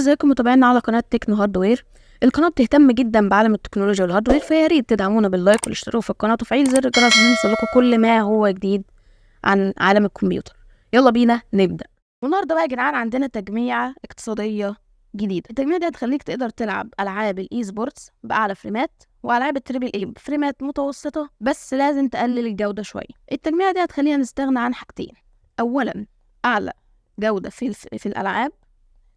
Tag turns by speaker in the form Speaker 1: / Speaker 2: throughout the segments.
Speaker 1: ازيكم متابعينا على قناة تكنو هاردوير. القناة بتهتم جدا بعالم التكنولوجيا وال hardware، فيا ريت تدعمونا بال like والاشتراك في القناة وتفعيل زر الجرس عشان يوصلكم كل ما هو جديد عن عالم الكمبيوتر. يلا بينا نبدأ. والنهارده بقى يا جدعان عندنا تجميعة اقتصادية جديدة. التجميعة دي هتخليك تقدر تلعب ألعاب ال esports بأعلى فريمات وألعاب ال triple A بفريمات متوسطة، بس لازم تقلل الجودة شوية. التجميعة دي هتخلينا نستغنى عن حاجتين: أولا أعلى جودة في الألعاب،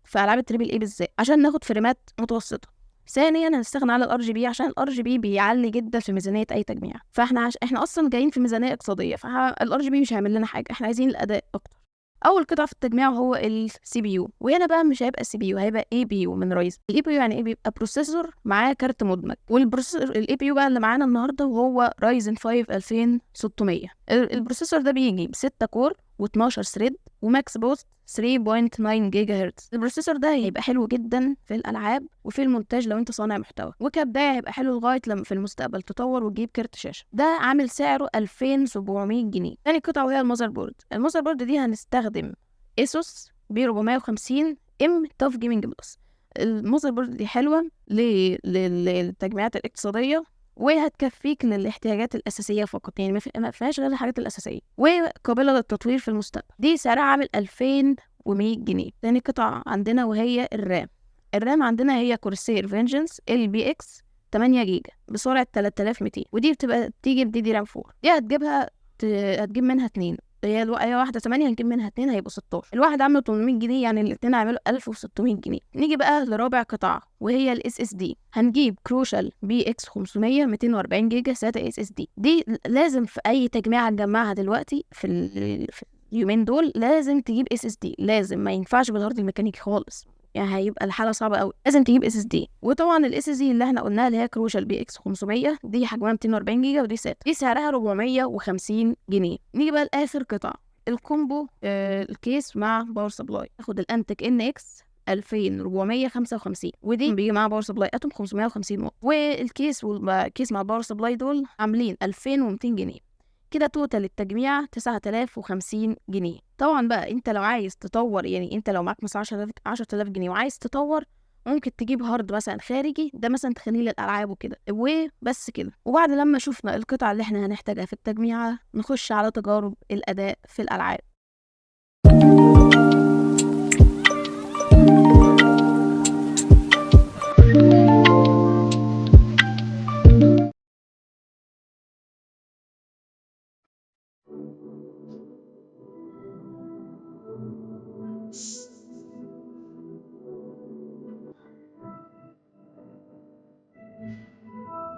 Speaker 1: في ألعاب ال triple A بالذات، عشان ناخد فريمات متوسطة. ثانيا هنستغنى على ال RGB، عشان ال RGB بيعلي جدا في ميزانية اي تجميع، فاحنا احنا اصلا جايين في ميزانية اقتصادية، فال RGB مش هيعمل لنا حاجة، احنا عايزين الاداء اكتر. اول قطعه في التجميع هو ال CPU، وهنا بقى مش هيبقى CPU، هيبقى APU من Ryzen. ال APU يعني ايه؟ بيبقى processor معاه كارت مدمج. وال processor ال APU بقى اللي معانا النهارده وهو Ryzen 5 2600. ال processor ده بيجي ب 6 core و12 thread و max boost 3.9 جيجا هرتز. ال processor ده هيبقى حلو جدا في الالعاب وفي المونتاج لو انت صانع محتوى، وكبدايه هيبقى حلو لغاية لما في المستقبل تطور وتجيب كارت شاشة. ده عامل سعره 2700 جنيه. تاني قطعه وهي ال motherboard. ال motherboard دي هنستخدم ASUS B450 M TUF Gaming Plus. ال motherboard دي حلوة للتجميعات الاقتصادية وهتكفيك للاحتياجات الأساسية فقط، يعني ما فيهاش غير الحاجات الأساسية، وقابلة للتطوير في المستقبل. دي سعرها عامل 2100 جنيه. تاني قطعة عندنا وهي ال RAM. ال RAM عندنا هي Corsair Vengeance LPX 8 جيجا بسرعة 3200، ودي بتبقى بتيجي ب DDR 4. دي هتجيب منها اتنين، هي واحدة 8 هنجيب منها اتنين هيبقوا 16. الواحد عامله 800 جنيه، يعني الاتنين هيعملوا 1600 جنيه. نيجي بقى لرابع قطعة وهي ال SSD. هنجيب Crucial BX 500 240 جيجا SATA SSD. دي لازم في اي تجميعة هتجمعها دلوقتي في اليومين دول لازم تجيب SSD، لازم، ما ينفعش بال hard الميكانيكي خالص، يعني هيبقى الحالة صعبة قوي، لازم تجيب SSD. وطبعا ال SSD اللي احنا قلناها اللي هي Crucial BX 500 دي حجمها 240 جيجا ودي SATA، دي سعرها 450 جنيه. نيجي بقى لاخر قطعه، ال combo، ال case مع power supply. ناخد ال Antec NX 2455، ودي بيجي معاها power supply Atom 550 واط، وال case وال case مع ال power supply دول عاملين 2200 جنيه. كده total التجميع 9050 جنيه. طبعا بقى انت لو عايز تطور، يعني انت لو معاك مثلا 10000 جنيه وعايز تطور، ممكن تجيب hard مثلا خارجي، ده مثلا تخليه للالعاب وكده، وبس كده. وبعد لما شفنا القطع اللي احنا هنحتاجها في التجميعة، نخش على تجارب الاداء في الالعاب.